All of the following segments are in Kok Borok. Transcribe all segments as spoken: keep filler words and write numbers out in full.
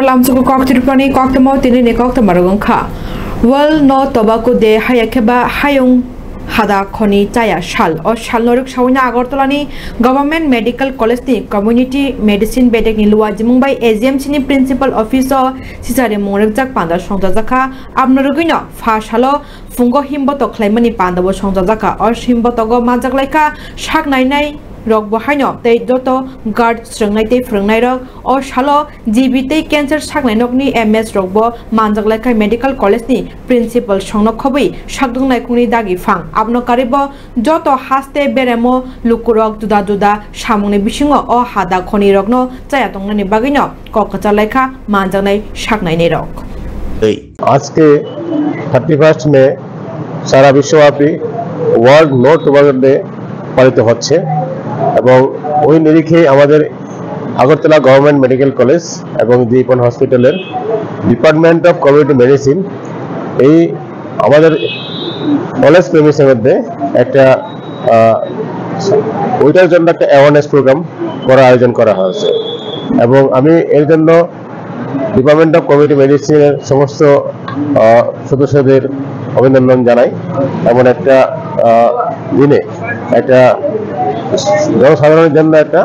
Tamsukhu kok Tripurani koktwma, tini ni koktwma rok wngkha World No Tobacco Day, haya khe ba hayung hada khoni chaya sal. O sal norok sawi na Agartala ni Government Medical College ni Community Medicine bedek ni luajimung bai A G M C ni Principal Office o sichari mung rwkjak panda songchajakha. Abno rwgwi no pha salo phungo himbotok khlaimani panda bo songchajakha. O himbotogo manjak laikha sak nainai rok bo haino tei joto guard swrwngnai tei phwrwngnairok. O salo G B tei cancer saknainokni M S rok bo manjak laikha medical college ni principal songno khobwi sakdwng naikhungni dagi phang. Abono karwi bo joto haste beremo lukurok juda juda samungni bisingo o hada khonirokno chaya tongnani bagwino kok kwchar laikha manjaknai saknainairok. আজকে thirty first May সারা বিশ্বব্যাপী world no tobacco day পালিত হচ্ছে এবং ওই নিরিখে আমাদের Agartala government medical college এবং জিপন হসপিটালের ডিপার্টমেন্ট অফ কমিউনিটি মেডিসিন এই আমাদের কলেজ প্রেমিসের মধ্যে একটা আহ, ওইটার জন্য একটা অ্যাওয়ারনেস প্রোগ্রাম করার আয়োজন করা হয়েছে এবং আমি এর জন্য ডিপার্টমেন্ট অফ কমিউনিটি মেডিসিনের সমস্ত আহ, সদস্যদের অভিনন্দন জানাই। এমন একটা আহ, দিনে একটা জনসাধারণের জন্য একটা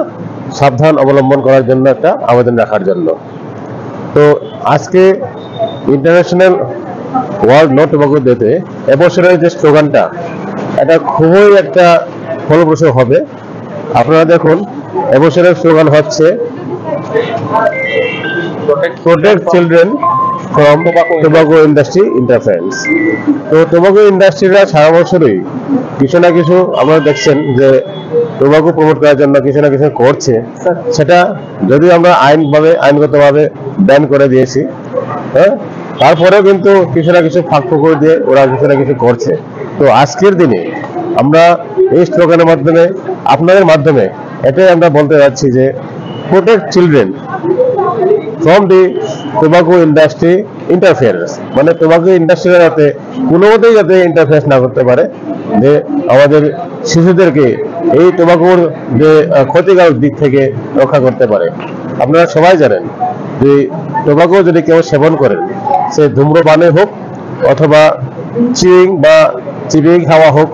সাবধান অবলম্বন করার জন্য একটা আবেদন রাখার জন্য। তো আজকে ইন্টারন্যাশনাল ওয়ার্ল্ড নো টোবাকো ডেতে এবছরের যে স্লোগানটা, এটা খুবই একটা ফলপ্রসূ হবে। আপনারা দেখুন, এবছরের স্লোগান হচ্ছে protect children from tobacco industry interference. তো টোবাকো ইন্ডাস্ট্রিরা সারা বছরই কিছু না কিছু, আপনারা দেখছেন যে টোবাকো প্রমোট করার জন্য কিছু না কিছু করছে। সেটা যদিও আমরা আইনভাবে, আইনগতভাবে ব্যান করে দিয়েছি, হ্যাঁ, তারপরেও কিন্তু কিছু না কিছু ফাঁক ফোকর দিয়ে ওরা কিছু না কিছু করছে। তো আজকের দিনে আমরা এই স্লোগানের মাধ্যমে, আপনাদের মাধ্যমে এটাই আমরা বলতে চাচ্ছি যে protect children from the tobacco industry interference, মানে টোবাকো ইন্ডাস্ট্রির সাথে কোনো মতেই যাতে ইন্টারফেস না করতে পারে, যে আমাদের শিশুদেরকে এই টোবাকোর যে আহ, ক্ষতিকারক দিক থেকে রক্ষা করতে পারে। আপনারা সবাই জানেন যে টোবাকো যদি কেউ সেবন করেন, সে ধূম্রপানে হোক অথবা চিউইং বা চিবিং খাওয়া হোক,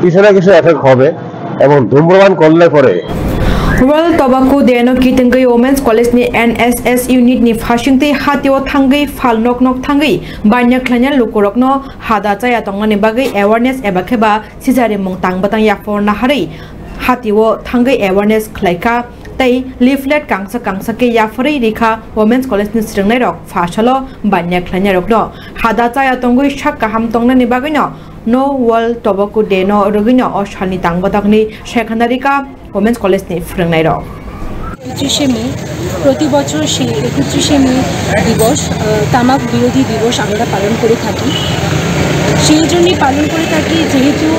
কিছু না কিছু এফেক্ট হবে। এবং ধূম্রপান করলে পরে World Tobacco Day no kitengwi Women's College ni N S S unit ni phasingtwi hatio thangwi phal nok nok thangwi banya khlaina lukurokno hada chaya tongnani bagwi awareness eba khe ba sijarimung tang bwtang yapharna harwi hatio thangwi awareness khlaikha tei leaflet kangsa kangsa khe yapharwi rikha Women's College ni swrwngnairok phasalo banya khlainairokno hada chaya tongwi sak kaham tongnani bagwino No World Tobacco Day no rwgwino o salni tang bwtangni sekhanarika Women's College ni phwrwngnairok. একত্রিশে মে, প্রতি বছর সেই একত্রিশে মে দিবস, আহ, তামাক বিরোধী দিবস আমরা পালন করে থাকি। সেই জন্যই পালন করে থাকি, যেহেতু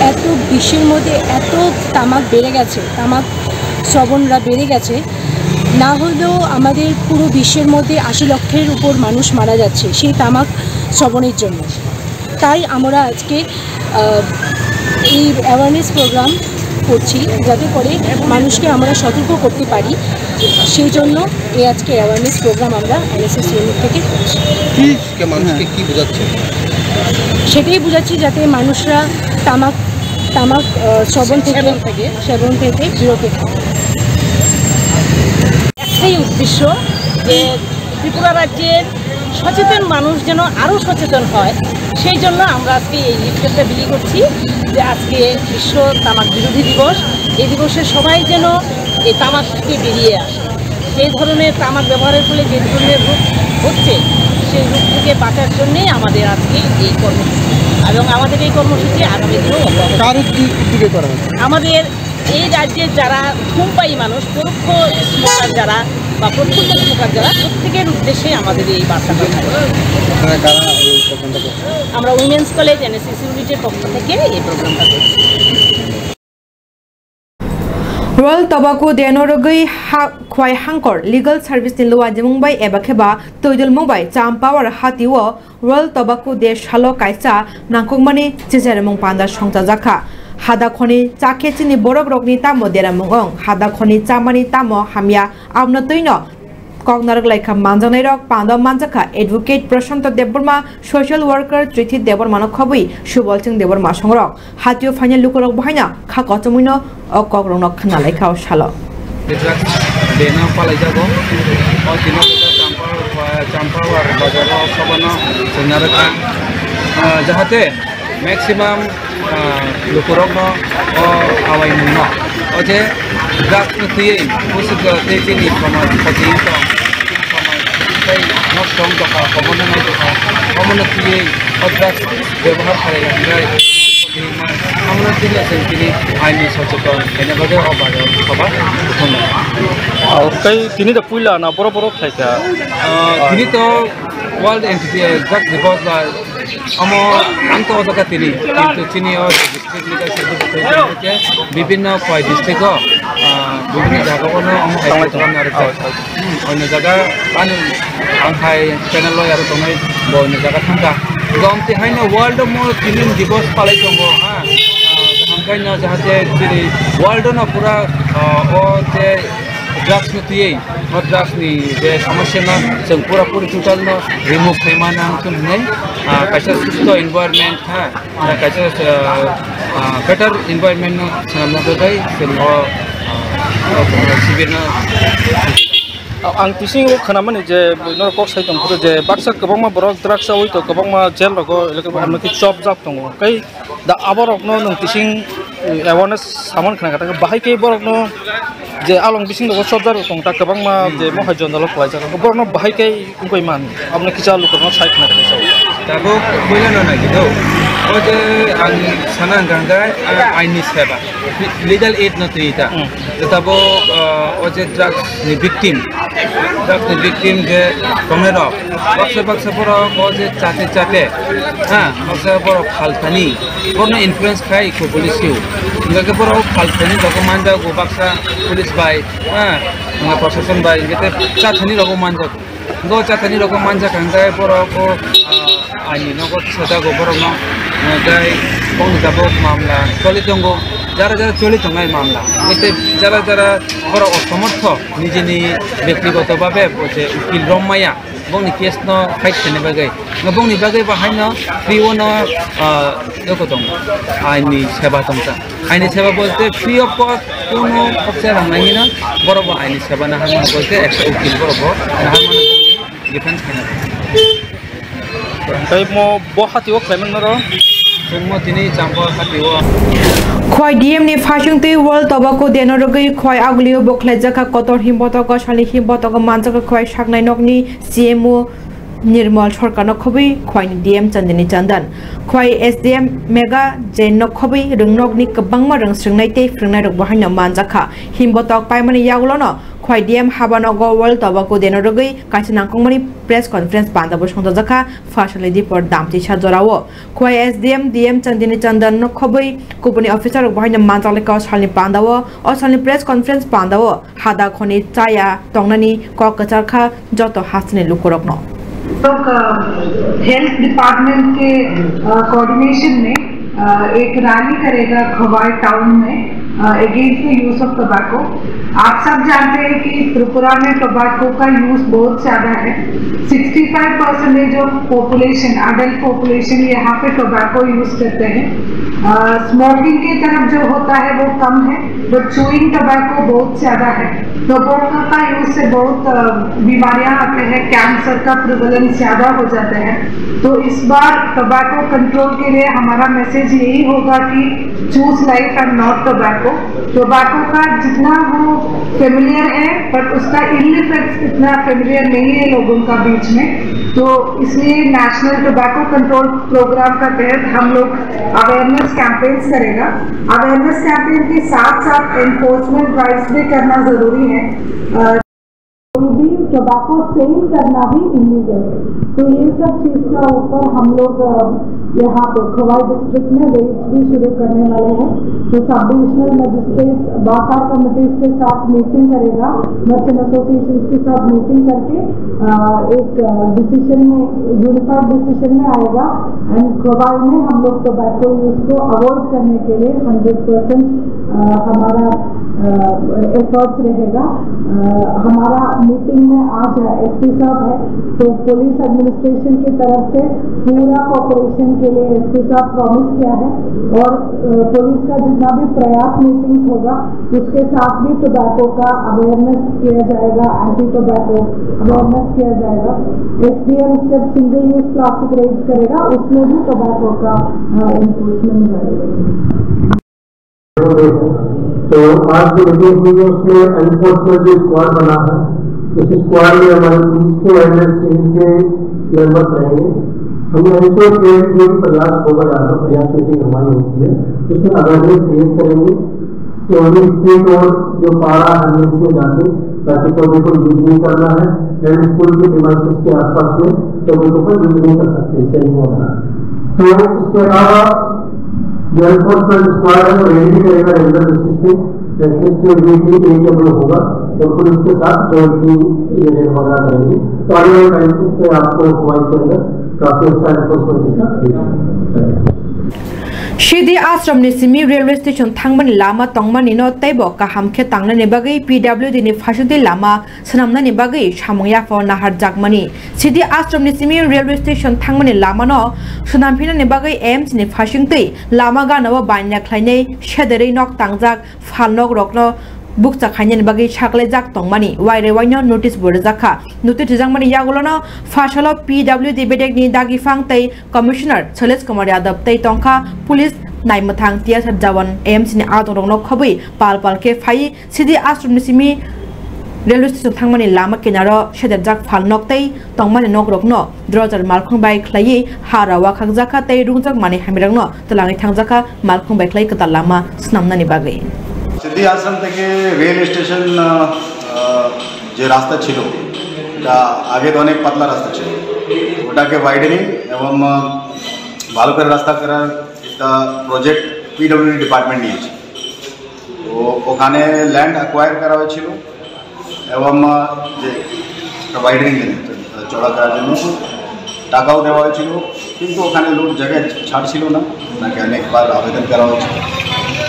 এত বিশ্বের মধ্যে এত তামাক বেড়ে গেছে, তামাক সেবনরা বেড়ে গেছে, না হলেও আমাদের পুরো বিশ্বের মধ্যে আশি লক্ষের উপর মানুষ মারা যাচ্ছে সেই তামাক সেবনের জন্য। তাই আমরা আজকে, আহ, এই অ্যাওয়ারনেস প্রোগ্রাম করছি, যাতে করে মানুষকে আমরা সতর্ক করতে পারি। সেই জন্য এই আজকে অ্যাওয়ারনেস প্রোগ্রাম আমরা এনএসএস ইউনিট থেকে করছি। কি আজকে মানুষকে কি বোঝাচ্ছে? সেটাই বোঝাচ্ছি, যাতে মানুষরা তামাক, তামাক, আহ, সেবন থেকে, সেবন থেকে, সেবন থেকে বিরত থাকে। একটাই উদ্দেশ্য যে ত্রিপুরা রাজ্যের সচেতন মানুষ যেন আরও সচেতন হয়, সেই জন্য আমরা আজকে এই লিফলেটটা বিলি করছি যে আজকে বিশ্ব তামাক বিরোধী দিবস। এই দিবসে সবাই যেন এই তামাক থেকে বেরিয়ে আসে। যে ধরনের তামাক ব্যবহারের ফলে যে ধরনের রোগ হচ্ছে, সেই রোগ থেকে বাঁচার জন্যেই আমাদের আজকে এই কর্মসূচি। এবং আমাদের এই কর্মসূচি আগামী দিনেও অব্যাহত থাকবে। কার উদ্দি-, উদ্যোগে করা হচ্ছে? আমাদের এই রাজ্যের যারা ধূমপায়ী মানুষ, পরোক্ষ স্মোকার যারা বা প্রত্যক্ষ স্মোকার যারা, প্রত্যেকের উদ্দেশ্যেই আমাদের এই বার্তাটা থাকে। আপনারা কারা এই প্রোগ্রামটা করছেন? আমরা উইমেন্স কলেজ এনএসএস ইউনিটের পক্ষ থেকে এই প্রোগ্রামটা করছি। World Tobacco Day no rwgwi ha-, khwai hangkor legal service ni luajimung bai eba khe ba twidulmung bai Champawar hatio World Tobacco Day salo kaisa nangkukmani chicharimung panda songchajakha. Hada khoni chakhe chini borok rokni tamo deramung ong, hada khoni chamani tamo hamya, abno twino Kok narwk laikha manjaknairok pando manjakha Advocate Prashanto Debbarma, Social Worker Trithi Debbarmano khobwi Subal Singh Debbarma songrok. Hatio phainai lukurok bo haino kha kochomwino o kokrokno khna laikha o salo. Drugs ban-o palaijago. O tino Champawar, Champawar bazaro sabano chwng narwkha. Ah, jahate maximum, ah, lukurokno o awaimungno, o je drugs no twiwi bwswk tei chini somaj khoti wngtong, chini somaj tei nosto wngtokha, omono naitokha, omono twiwi o drugs bebohar khlai ya hwnwi, omono twiwi chwng tini aini socheton khaina bagwi o bazar sabha kuthumnai. Ah, tei tini da puila na borok borok khlaikha? Ah, tini to World Anti Drugs Divorce ba omo ang to ojaga tini, kintu chini o district leader se bibinno khwai district o, ah, bibinno jaga o no omo hai program narwkjak. Hmm, oino jaga ani ang hai channel loi aro tongnai bo oino jaga thangkha. Gomti haino world o mo tini divorce palai tongo, ha. Ah, hamkaino jahate chini world o no pura, ah, o je drugs no twiwi, o drugs ni je somosya no chwng pura puri total no remove khaima nang chwng hinwi, ah, kaisa susto environment ha, ah, kaisa, ah, ah, better environment no swnamna bagwi chwng o, ah, o sibir no. Ang tising o khwnamani je norok kok sai tongphuru je baksa kwbangma borok drugs chawi to kwbangma jail rogo eleke hamlaki chopjak tongo. Kai Da aborokno nwng tising, eh, awareness samani khna kha, bahai khe borokno je along bising rogo soldier rok tong ta kwbangma je mohai jondalo kwlaijak, borokno bahai khe wngwi man, aboni kisa lukurokno sai khna kha sao. Tabuk puila no nai do, o je ang sana hwnkha hwnkhe, ah, aini seba, legal aid no twi ta. Hmm. Tabuk, ah, o je drugs ni victim, drugs ni victim je tongnai rok, baksa baksa borok o je chate chate, ha, baksa borok phaltani, borokno influence khai kho police o. Hingkha khe borok phaltani rok manjago baksa police bai, ha, hingkha proshashan bai, hingkha tei chathani rok manjago. Hingkha o chathani rok manjak hingkha borok o, ah, aini nogo tisajago borokno, ah, tei bongni tabuk mamla choli tongo, jara jara choli tongnai mamla. Hingkha tei jara jara borok osomortho nijini bektigoto babe bo je ukil rom maya. Bongni case no fight khaina bagwi. No bongni bagwi bo haino free o no, ah, joko tong. Aini seba tongsa. Aini seba bolte free of cost, kono khopsa rang nangino borok bo aini seba na hamna bolte ekta ukil borok bo na hamna defense khaina. Tei mo bo hati o khlaiman noro. Chwngmo tini champa hati o. Khwai D M ni phasing twi World Tobacco Day no rwgwi khwai agulio bo khlaijak kha kotor himbotogo, salni himbotogo manjak kha khwai saknai nokni C M O Nirmal Sarkarno khobwi khwaini D M Chandini Chandan, khwai S D M Mega Jainno khobwi rwngnokni kwbangma rwngswrwngnai tei phrwngnairokbo haino manjakha. Himbotok paimani yagulono khwai D M habanogo World Tobacco Day-no rwgwi kaisa nangkukmani press conference pandabo songchajakha Phasalni Dipor Damtisa jorao. Khwai S D M D M Chandini Chandanno khobwi kubuni officer-rokbo haino manjaklaikha o salni pandao. O salni press conference pandao hada khoni chaya tongnani kok kwchar kha joto hasteni lukurokno. लोग health department के कोऑर्डिनेशन में अ, एक रैली करेगा खवाई टाउन में against the use of tobacco. आप सब जानते हैं कि त्रिपुरा में टोबैको का यूज बहुत ज्यादा है। Sixty five percentage of population, adult population यहाँ पे टोबैको यूज करते हैं। स्मोकिंग की तरफ जो होता है वो कम है, बट चूइंग टोबैको बहुत ज्यादा है। टोबैको का यूज से बहुत अ, बीमारियां आते हैं, कैंसर का प्रिवेलेंस ज्यादा हो जाता है। तो इस बार टोबैको कंट्रोल के लिए हमारा मैसेज यही होगा कि choose life and not tobacco. Tobacco का जितना वो फेमिलियर है, बट उसका इल इफेक्ट्स इतना फेमिलियर नहीं है लोगों का बीच में। तो इसलिए नेशनल टोबैको कंट्रोल प्रोग्राम का तहत हम लोग अवेयरनेस कैंपेन्स करेगा। अवेयरनेस कैंपेन के साथ साथ एनफोर्समेंट ड्राइव्स भी करना जरूरी है। अ, कोई भी टोबैको सेल करना भी इलीगल है। तो ये सब चीज़ का ऊपर हम लोग, अ, यहाँ पे खवाई डिस्ट्रिक्ट में रेड्स भी शुरू करने वाले हैं। तो सब डिविजनल मजिस्ट्रेट्स बाजार कमिटीज के साथ मीटिंग करेगा, मर्चेंट एसोसिएशंस के साथ मीटिंग करके, अ, एक, अ, डिसीजन में, यूनिफाइड डिसीजन में आएगा एंड खवाई में हम लोग टोबैको यूज़ को अवॉइड करने के लिए हंड्रेड परसेंट, अ, हमारा एफर्ट्स रहेगा। अ, हमारा मीटिंग में आज एसपी साहब है, तो पुलिस एडमिनिस्ट्रेशन की तरफ से पूरा कोऑपरेशन के लिए एसपी साहब प्रॉमिस किया है। और, अ, पुलिस का जितना भी प्रयास मीटिंग्स होगा, उसके साथ भी टोबैको का अवेयरनेस किया जाएगा, एंटी टोबैको अवेयरनेस किया जाएगा। एसडीएम जब सिंगल यूज प्लास्टिक रेज करेगा, उसमें भी टोबैको का, अ, एनफोर्समेंट जारी रहेगा। तो आज जो मीटिंग हुई है, उसमें एनफोर्समेंट जो स्क्वाड बना है, उस स्क्वाड में हमारे पुलिस के एंड सिविल के मेंबर्स रहेंगे। हम एनश्योर किए कि जो भी प्रयास होगा, यहाँ पर प्रयास मीटिंग हमारी होती है, उसमें अवेयरनेस क्रिएट करेंगे कि ओनली स्ट्रीट और जो पाड़ा है, इसमें जाके ताकि टोबैको यूज नहीं करना है, एंड स्कूल के प्रीमाइसेस के आसपास में टोबैको का यूज नहीं कर सकते, सेलिंग वगैरह। तो इसके अलावा जो एनफोर्समेंट स्क्वाड है, वो रेड भी करेगा रेगुलर बेसिस पे, एटलीस्ट वीकली एक या दो होगा, और पुलिस के साथ जॉइंटली ये रेड वगैरह करेंगे। तो आने वाले टाइम पे आपको हवाई के अंदर काफी अच्छा एनफोर्समेंट इसका मिलेगा। Sidi ashram ni simi railway station thangmani lama tongmani no teibo kaham khe tangnani bagwi P W D ni phasudi lama swnamnani bagwi samung yaphao naharjakmani. Sidi ashram ni simi railway station thangmani lama no swnamphinani bagwi A M C ni phasingtwi lama gana o banya khlainai sederwi nok tangjak phalnok rokno bukcha khainani bagwi saklaijak tongmani waire waino notice bo rwjakha. Notice rijakmani yagulono phasalo P W D bedekni dagiphang tei Commissioner Shailesh Kumar Yadav tei tongkha police naimwthang T S F jawan A M C ni adongrokno khobwi pal pal khe phai Sidi ashram ni simi railway station thangmani lama kinaro sederjak phalnok tei tongmani nokrokno drojar malkhung bai khlaiwi ha rawa khakjakha tei rungjakmani hamirokno twlangwi thangjakha malkhung bai khlai kwtal lama swnamnani bagwi. Sidi ashram theke rail station, আহ, আহ, যে রাস্তা ছিল, এটা আগে তো অনেক পাতলা রাস্তা ছিল, ওটাকে ওয়াইডেনিং এবং, আহ, ভালো করে রাস্তা করার একটা প্রজেক্ট পিডব্লিউডি ডিপার্টমেন্ট নিয়েছে। তো ওখানে ল্যান্ড অ্যাকোয়ার করা হয়েছিল এবং, আহ, যে একটা ওয়াইডেনিং জন্য, আহ, চড়া করার জন্য টাকাও দেওয়া হয়েছিল, কিন্তু ওখানে লোক জায়গায় ছাড়ছিল না, ওনাকে অনেকবার আবেদন করা হয়েছিল।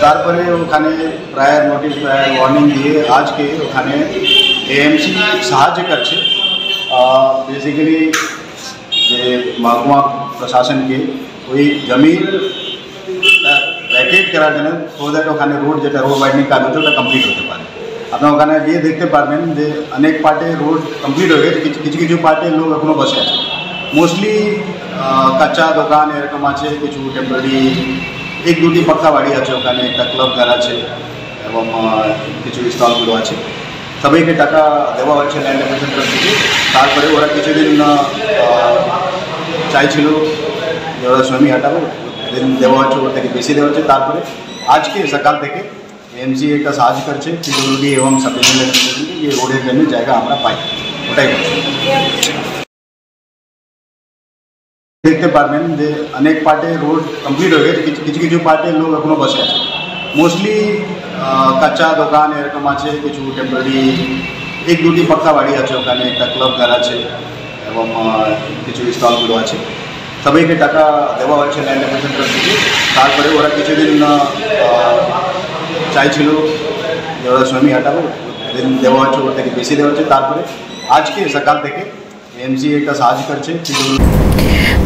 তারপরে ওখানে প্রায়র নোটিশ, প্রায়র ওয়ার্নিং দিয়ে আজকে ওখানে এএমসি সাহায্য করছে। আহ, বেসিক্যালি যে মহকুমা প্রশাসনকে ওই জমিটা ভ্যাকেট করার জন্য, সো দ্যাট ওখানে রোড, যেটা রোড ওয়াইডনিং কাজ হচ্ছে, ওটা কমপ্লিট হতে পারে। আপনারা ওখানে গিয়ে দেখতে পারবেন যে অনেক পার্টে রোড কমপ্লিট হয়ে গেছে, কিছু কিছু কিছু পার্টে লোক এখনো বসে আছে। মোস্টলি কাঁচা দোকান এরকম আছে, কিছু টেম্পোরারি, এক দুটি পাক্কা বাড়ি আছে, ওখানে একটা ক্লাব ঘর আছে এবং, আহ, কিছু স্টলগুলো আছে। সবাইকে টাকা দেওয়া হচ্ছে ল্যান্ড অ্যাকুইজিশন তরফ থেকে। তারপরে ওরা কিছুদিন, আহ, আহ, চাইছিল যে ওরা জমি হাঁটাবো, দিন দেওয়া হচ্ছে, ওর থেকে বেশি দেওয়া হচ্ছে। তারপরে আজকে সকাল থেকে এমসি একটা সাহায্য করছে, পিডব্লিউডি এবং সাব ডিভিশনাল অ্যাডমিনিস্ট্রেশনকে, যে রোডের জন্য জায়গা আমরা পাই, ওটাই করছে। দেখতে পারবেন যে অনেক পার্টে রোড কমপ্লিট হয়ে গেছে, কিছু কিছু কিছু পার্টে লোক এখনো বসে আছে। মোস্টলি কাঁচা দোকান এরকম আছে, কিছু টেম্পোরারি, এক দুটি পাক্কা বাড়ি আছে, ওখানে একটা ক্লাব ঘর আছে এবং, আহ, কিছু স্টলগুলো আছে। সবাইকে টাকা দেওয়া হচ্ছে ল্যান্ড অ্যাকুইজিশন তরফ থেকে। তারপরে ওরা কিছুদিন, আহ, আহ, চাইছিল যে ওরা জমি হাঁটাবো, দিন দেওয়া হচ্ছে, ওর থেকে বেশি দেওয়া হচ্ছে। তারপরে আজকে সকাল থেকে এমসি একটা সাহায্য করছে।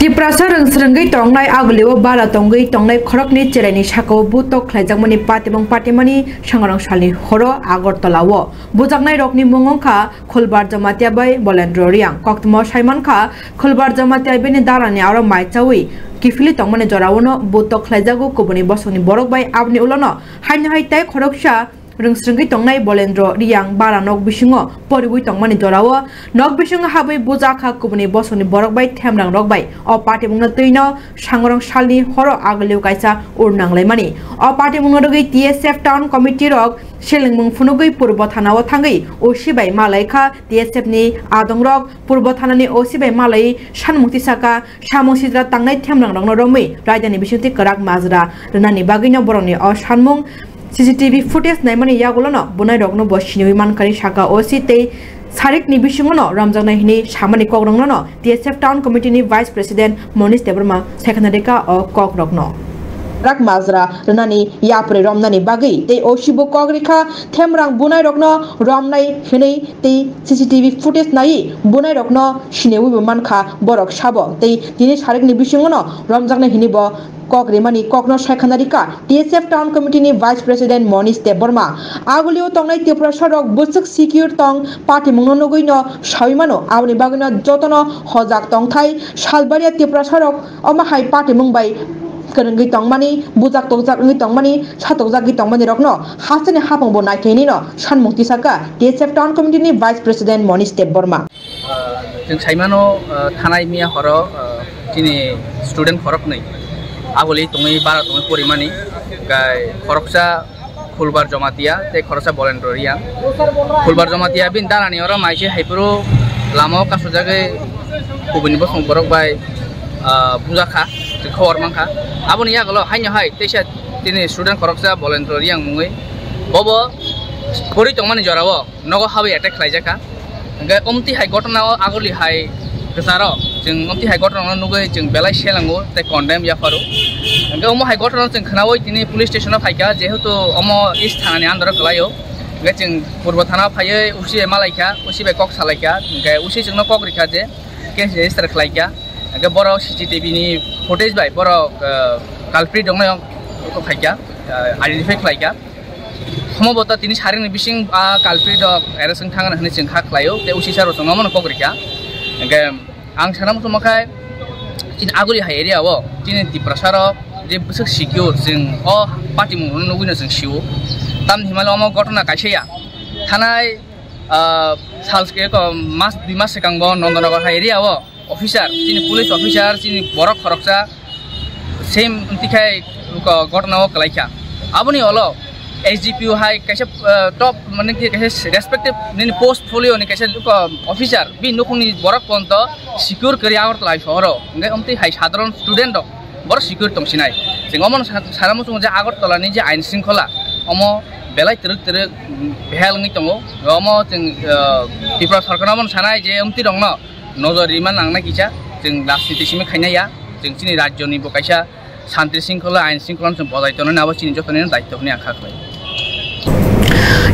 Tiprasa rwngsrwngwi tongnai agulio bara tongwi tongnai khoroknwi cheraini sakao butok khlaijakmani patimung patimani sangrong salni horo Agartala o bujaknai rokni mung wngkha Khulbar Jamatia bai Bolendro Riang. Koktwma saimankha, Khulbar Jamatia bini darani aro mai chawi kiphilwi tongmani joraono butok khlaijago kubuni bosongni borok bai. Aboni ulono haino hai tei khoroksa rwngsrwngwi tongnai Bolendro Riang bara nok bisingo poriwi tongmani jorao nok bisingo habwi bujakha kubuni bosongni borok bai themrang rok bai. O patimungno twino sangrong salni horo agulio kaisa ur nanglaimani. O patimungno rwgwi T S F Town Committee rok selengmung phunugwi Purbo Thana o thangwi O C bai malaikha. T S F ni adongrok Purbo Thana ni O C bai malai sanmung tisaka samung sitra tangnai themrang rokno romwi raidani bisingtwi kwrak majra rwnani bagwino borokni o sanmung C C T V footage naimani yagulono bunai rokno bo siniwi mankha, sakha O C tei sarikni bisingono romjaknai hinwi samani kokrokno T S F Town Committee ni Vice President Monish Debbarma sekhanarikha o kokrokno. Rak majra rwnani yapri romnani bagwi tei O C bo kok rikha, Themrang bunairokno romnai hwnwi tei C C T V footage naiwi bunairokno siniwi bo mankha borok sabo tei tini sarikni bisingono romjaknai hwnwi bo kok rimani kokno saikhana rikha T S F Town Committee ni Vice President Monish Debbarma. Agulio tongnai Tiprasa rok bwswk secure tong patimungno nugwino sawi mano, aboni bagwino jotono hojak tongthai salbaria Tiprasa rok omo hai patimung bai kwrwngwi tongmani, bujak tokjak wngwi tongmani, satokjagwi tongmani rokno hasteni hapang bo naikhe hinwi no sanmung tisaka T S F Town Committee ni Vice President Monish Debbarma. Ah, chwng saimano, ah, thanai miya horo, ah, chini student khoroknwi aboni tongwi bara tongwi porimani, gai khoroksa Khulbar Jamatia tei khoroksa Bolendro Riang. Khulbar Jamatia bini dalani oro maise haipuru lama o kasujagwi kubuni bosong borok bai, ah, bujakha, khobor mankha. Aboni yagulo haino hai teisa tini student khoroksa Bolendro Riang mungwi bobo pori tongmani jorao nogo habwi attack khlaijakha. Hingke omtwi hai ghotona o aguli hai kwcharo chwng omtwi hai ghotona no nugwi chwng belai selango tei condemn yapharo. Hingke omo hai ghotona chwng khnaui tini police station o phaikha, jehetu omo East thana ni under o kwlaio. Hingke chwng Purbo thana o phaiwi O C bai malaikha, O C bai kok salaikha, hingke O C chwngno kok rikha je case register khlaikha. Hingke borok C C T V ni footage bai borok, ah, culprit rokno khaikha, ah, identify khlaikha. Homo bo ta tini saringni bising, ah, culprit rok arrest wng thangna hwnwi chwng kha khlaio, tei O C sir bo chwngno omono kok rikha. Hingke ang sana muchungma khai, chini aguli hai area o, chini Tiprasa rok je bwswk secure, chwng o patimung rokno nugwino chwng sio. Tamni himalo omo ghotona kaisa ya. Thanai, ah, sal ke ko mas, dui mas swkang bo Nandanagar hai area o, officer, chini police officer, chini borok khoroksa, same tikhai ko ghotona o kwlaikha. Aboni olo S D P O hai kaisa, ah, top, mane ki kaisa respected nini portfolio ni kaisa ko officer, bi nukhungni borok ponto secure kwrwi Agartala sohoro. Hingke omtwi hai sadharon student rok borok secure tongsinai. Chwng omono sa-, sana muchungo je Agartala ni je ain shringkhola, omo belai twrwk twrwk, mm, behal wngwi tongo. Omo chwng, ah, Tripura sorkar omono sanai je omtwi rokno nojor rima nangnai kisa, chwng rajniti simi khainai ya, chwng chini rajyoni bo kaisa shanti shringkhola, ain shringkhola no chwng bojai tongnani abo chini jotoni no daityo hwnwi ang kha khlai.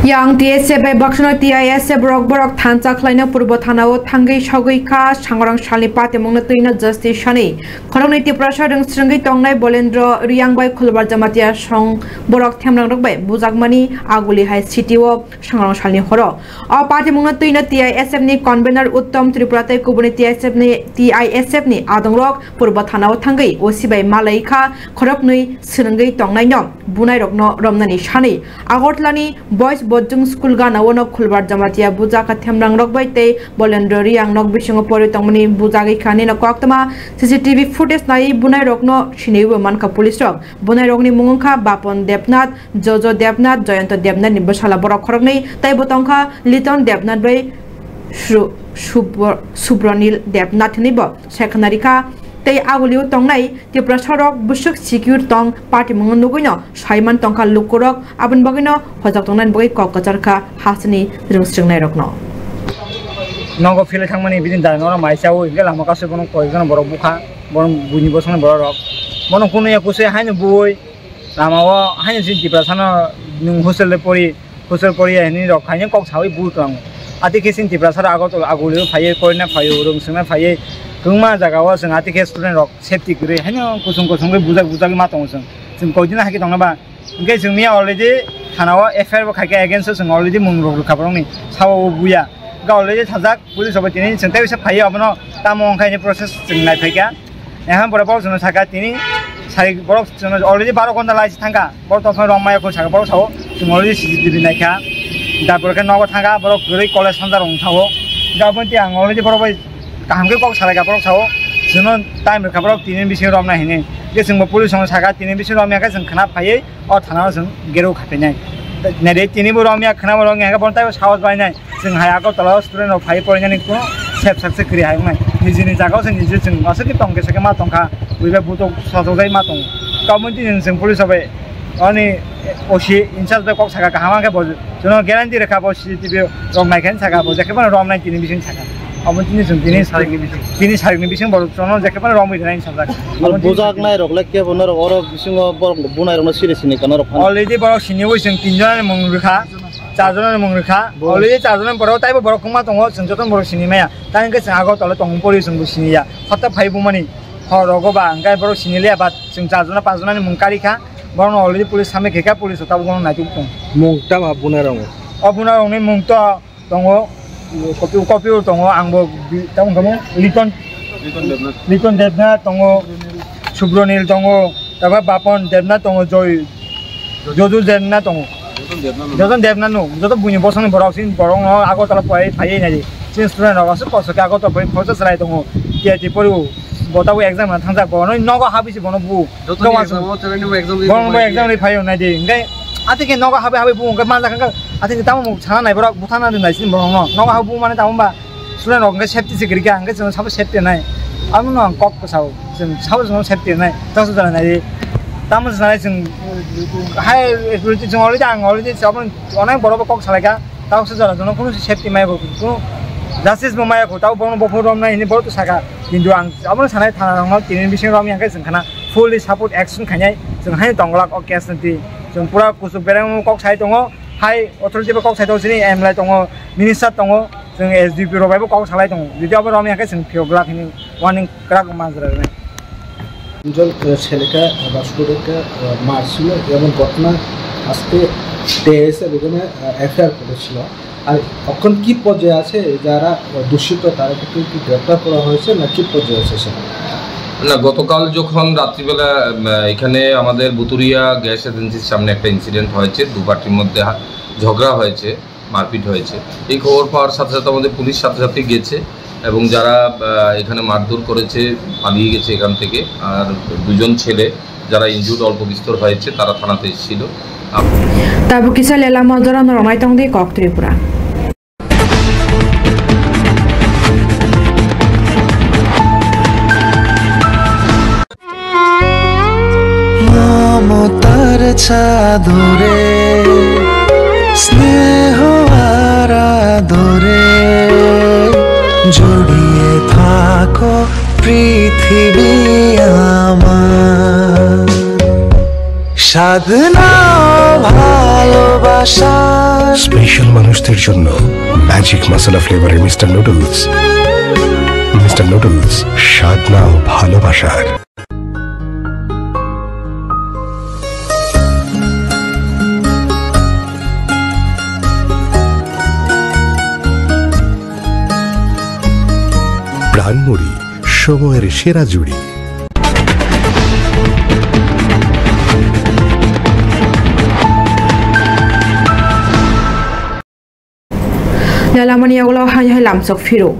Yang T S F bai baksa no T I S F rok borok thansa khlaino Purbo thana o thangwi sogwi kha, sangrang salni patimung no twi no justice sani khoroknwi Tiprasa rwng swrwngwi tongnai Bolendro Riang bai Khulbar Jamatia song borok themrang rok bai bujakmani aguli hai city o sangrang salni horo. O patimungno twino T I S F ni convener Uttom Tripura tei kubuni T I S F ni, T I S F ni adongrok Purbo thana o thangwi O C bai malai kha khoroknwi swrwngwi tongnaino bunairokno romnani sanwi. Agartala ni Boys Boarding School gana o no Khulbar Jamatia bujak kha themrang rok bai tei Bolendro Riang nok bisingo porwi tongmani bujagwi kha nino koktwma C C T V footage naiwi bunairokno siniwi bo mankha police rok. Bunairokni mung wngkha Bapon Debnath, Jojo Debnath, Joyonto Debnath ni bwsala borok khoroknwi, tei bo tongkha Liton Debnath bai Sru-, Subro-, Subronil Debnath hinwi bo sai khwna rikha. Tei agulio tongnai Tiprasa rok bwswk secure tong patimung nugwino saiman tongkha lukurok, aboni bagwino hojak tongnani bagwi kok kwchar kha hasteni rwngsrwngnairokno. Nogo philai thangmani bini dara norok mai chaui hwnkhe lama kasu bono koi kheno borok bukha, bono buini bosongni borok rok. Bono kunu ya kusui haino bui lama o haino chini Tiprasa no nwng hostel de pori, hostel pori ya hinwi rok haino kok saui bui tong. Ati khe chini Tiprasa rok Agartala aguli phaiwi korina phaiwi rwngswngna phaiwi kwbangma jaga o chwng ati khe student rok safety kwrwi haino kusung kusung khe bujak bujak ma tongo chwng. Chwng koi dino hai khe tongna ba. Hingke chwng miya already thana o F I R bo khaikha against o chwng already mung rok rwkha borokni sabo bo buya. Hingke already sajak police rok bai tini chwng tei bisa phaiyo abono tamo wngkha ini process chwng nai phaikha. Eham borok borok chwngno sakha tini sai borok chwngno already baro ghonta lai thangkha. Borok tongthok rok maya kho sakha borok sao chwng already C C T V naikha. Da borok khe nogo thangkha borok kwrwi college sanja rok wngthao. Hingke aboni tei ang already borok bai kaham khe kok salaikha borok sao chwngno time rwkha borok tini bisingo romnai hinwi. Hingke chwngbo police rokno sakha tini bisingo romya khe chwng khna phaiwi o thana o chwng gero khatinai. Nede tini bo romya khna bo romya hingke bono taibo sahos bainai. Chwng hai Agartala o student rok phai porinani kuno sep sakse kwrwi hai wngnai. Nijini jaga o chwng niji chwng aswk khe tong khe sakhe ma tongkha. Buibai butok sojok jai ma tongo. Kabun tini chwng police rok bai oni O C in charge bai kok saka kaham khe bo chwngno guarantee rwkha bo C C T V rok nai khe saka bo jekhe bono romnai tini bising saka. Abo tini chwng tini sarikni bising, tini sarikni bising borok chono je kebang romwi rwnai sajak. Abo tini bujak chwng nairok le kebo norok oro bisingo borok bunai rokno siri sini ka norok phano. Already borok sini oi chwng tin jonani mung rwkha, char jonani mung rwkha. Bo- already char jonani borok taibo borok kwma tongo, chwng jotono borok sini maya. Tang hwnkhe chwng Agartala tongmung pori chwngbo siniya. Hota phai bumani hor rogo ba hwnkhe borok sini liya, but chwng char jona panch jonani mung karikha. Borokno already police samai khaikha, police o tabuk bono naituk tong. Mung tamo bunai rokni? O bunai rokni mung to tongo, kopi, kopi o tongo, ang bo bi-, tamo wngkha mo? Liton, Liton Debnath. Liton Debnath tongo, Subronil tongo, tabuk Bapon Debnath tongo, Joy, Jodu Debnath tongo. Jodu Debnath no. Jodu Debnath no, joto buini bosongni borok, sini borok no Agartala pai, pai nai di. Sini student rok aswk kosto khe Agartala pai, kosto chwrai tongo, T I T pori o, bo tabuk exam rwna thangjak, bo no nogo habwi se bono bu. Joto ni exam o, tei ni exam di. Borok bo exam ri phaio nai di. Hwnkhe atike nogo habai habai bu hwnkhe manjak hwnkhe atike tamo mung sana nai borok buthana din nai sini borok no. Nogo habai bu mane tamo ba student rok hwnkhe safety se kwrwi kha hwnkhe chwng sabo safety nai. Amo no ang kok kwsao chwng sabo chwng safety nai. Taso jora nai di. Tamo jora nai chwng high authority chwng already ang already chwng onek borok bo kok salai kha. Tamo se jora jono kunu safety mai bo kunu justice bo mai kho tamo bono bo phone rom nai hini borok to saka. Kintu ang abono sanai thana rokno tini bising romya hwnkhe chwng khana fully support action khainai, chwng haino tongglak o case no twi. Chwng pura kuchuk bereng kok sai tongo, hai authority bai kok sai tongo, chini M L A tongo, minister tongo, chwng S D P rok bai bo kok salai tongo. Jodi abo romya hwnkhe chwng phiyok glak hwnwi warning kwrak manjra rwnai. একজন, আহ, ছেলেকে, আহ, বা স্টুডেন্টকে, আহ, মারছিল, এমন ঘটনা আজকে টিএসএফ এখানে, আহ, এফআইআর করেছিল। আর এখন কি পর্যায়ে আছে যারা দূষিত, তাদেরকে কি গ্রেপ্তার করা হয়েছে না কি পর্যায়ে আছে সেটা? না, গতকাল যখন রাত্রিবেলা, উম, এখানে আমাদের বুতুরিয়া গ্যাস এজেন্সির সামনে একটা ইনসিডেন্ট হয়েছে, দু পার্টির মধ্যে হা-, ঝগড়া হয়েছে, মারপিট হয়েছে। এই খবর পাওয়ার সাথে সাথে আমাদের পুলিশ সাথে সাথে গেছে এবং যারা, আহ, এখানে মারধর করেছে, পালিয়ে গেছে এখান থেকে। আর দুজন ছেলে যারা ইনজুর্ড অল্প বিস্তর হয়েছে, তারা থানাতে এসেছিল। Up- Tabuk kisa lela maldora norok nai tong di kok Tripura. মমতার চাদরে স্নেহ আর আদরে জড়িয়ে থাকো পৃথিবী আমার। সাধনা ভালোবাসা। স্পেশাল মানুষদের জন্য ম্যাজিক মশলা ফ্লেভারের মিস্টার নুডলস। মিস্টার নুডলস, স্বাদ নাও ভালোবাসার। প্রাণমুড়ি, সময়ের সেরা জুড়ি। Lelamani yagulo hai hai lamsok phiro.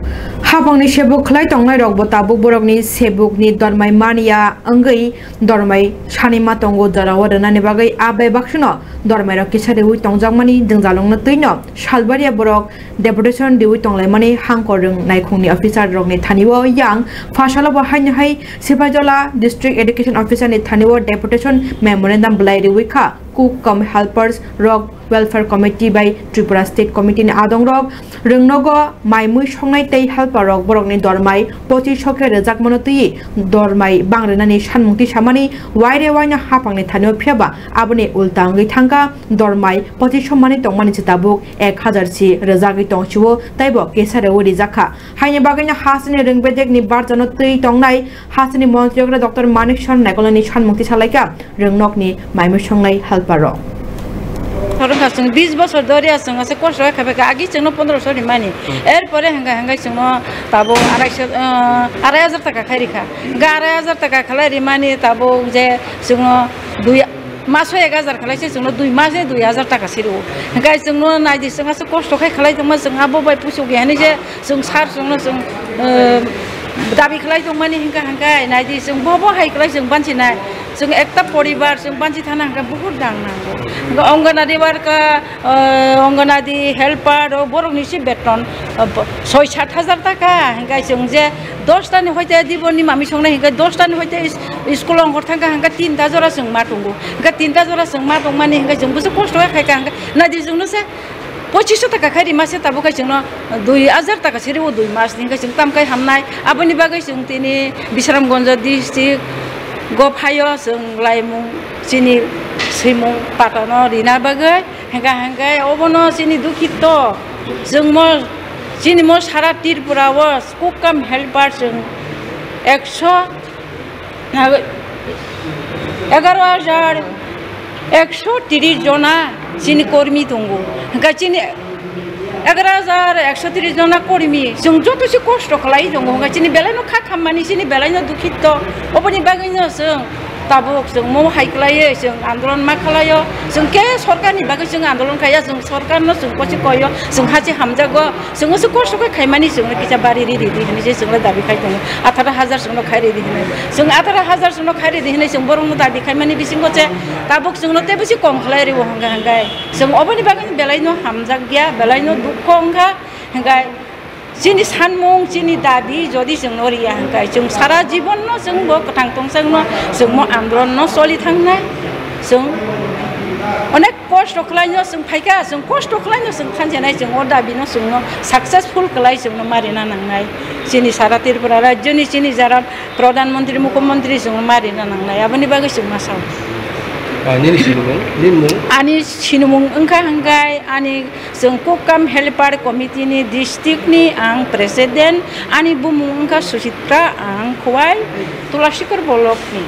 Hapangni sebuk khlai tongnai rok bo tabuk borokni sebukni dormai mania wngwi dormai sani ma tongo jorao rwnani bagwi a bai baksuno dormai rok kisa riwi tongjakmani jwngjalongno twino salbaria borok deputation riwi tonglaimani hangkor rwng naikhungni officer rokni thani o yang phasalo bo haino hai Sipaijola District Education Officer ni thani o deputation memorandum bwlai riwi kha. Cook cum helpers rok welfare committee bai Tripura State Committee ni adong rok rwngnogo mai mui songnai tei helper rok borokni dormai pochis khe rwjakmano twiwi dormai bang rwnani sanmung tisamani waire waino hapangni thani o phiyaba aboni ulta wngwi thangkha dormai pochis manwi tongmani se tabuk ek hajar si rwjagwi tongsiwo teibo kesa rewi rijakha. Haini bagwino hasteni rwng bedekni barjano twi tongnai hasteni montri okra Doctor Manik Saha Naikolani sanmung tisalaikha rwngnokni mai mui songnai helper rok. Sorong kha chwng bis bosor doriya chwng ase kosto kha beka agi chwngno pondro so rimani. Hmm. Er pore hwnga hwnga chwngno tabo arai so, ah, arai hajar taka khai rikha. Hwnga arai hajar taka khalai rimani tabo je chwngno dui maso ek hajar khalai se chwngno dui mas ni dui hajar taka siru. Hwnga chwngno naidi chwng ase kosto khai khalai tongma chwng abo bai pusu ge hani je Chwng sir chwngno chwng, eh, dabi khlai tongmani hwnkha hwnkhe naidi chwng bo bo hai khlai chwng banchi nai. Chwng ekta poribar chwng banchi thana hwnkhe buhut rang nango. Hwnkhe Anganwadi worker, eh, Anganwadi helper rok borokni se beton, eh, bo-, soi sat hajar taka hwnkhe chwng je dos tani hoite diboni mami songnai hwnkhe dos tani hoite is-, school ongkhor thangkha hwnkhe tinta jora chwng ma tongo. Hwnkhe tinta jora chwng ma tongmani hwnkhe chwng busu kosto khe khaikha hwnkhe naidi chwngno se Pochiso taka khai rima se, tabuk khai chwngno dui hajar taka se rio dui mas ni, hwnkhe chwng tam khai hamnai. Aboni bagwi chwng tini Bisramganj district go phaio, chwng laimung chini swimung patano rina bagwi. Hwnkhe, hwnkhe obono chini dukhito, chwngmo, chini mo sara Tripura o cook cum helper chwng ekso, egaro hajar ekso tris jona chini kormi tongo. Hwnkhe chini egaro hajar ekso tris jona kormi, chwng joto se kosto khlai tongo. Hwnkhe chini belaino kha khammani, chini belaino dukhito, oboni bagwino chwng tabuk chwng mo hai khlaiwi chwng andolon ma khlaio. Chwng khe sorkarni bagwi chwng andolon khaiya, chwng sorkarno chwng kochi koyo, chwng hachi hamjago, chwng se kosto khe khaimani chwngno kisa bari ridi hinwi se chwngno dabi khai tongo. Atharo hajar chwngno khai ridi hinwi. Chwng atharo hajar chwngno khai ridi hinwi chwng borokno dabi khaimani bisingo se tabuk chwngno tei bisi kom khlai rwo hwnga hwngai. Chwng oboni bagwi belaino hamjakya, belaino dukho wngkha hwngai. Chini sanmung, chini dabi jodi chwngno riya hwnkhe, chwng sara jibonno chwngbo kwthang tongchakno chwngmo andolonno choli thangnai. Chwng onek kosto khlaino chwng phaikha, chwng kosto khlaino chwng khanjanai, chwng o dabino chwngno successful khlai chwngno marina nangnai. Chini sara Tripura rajyoni chini jara Pradhan Mantri, Mukhyamantri chwngno marina nangnai, aboni bagwi chwng ma sao. Ah, nini sinimung, nini mung? Ani sinimung wngkha hwnkhe ani Chwng Cook cum helper committee ni district ni ang president, ani bumung wngkha Suchitra, ang Khowai Tulasikor block ni.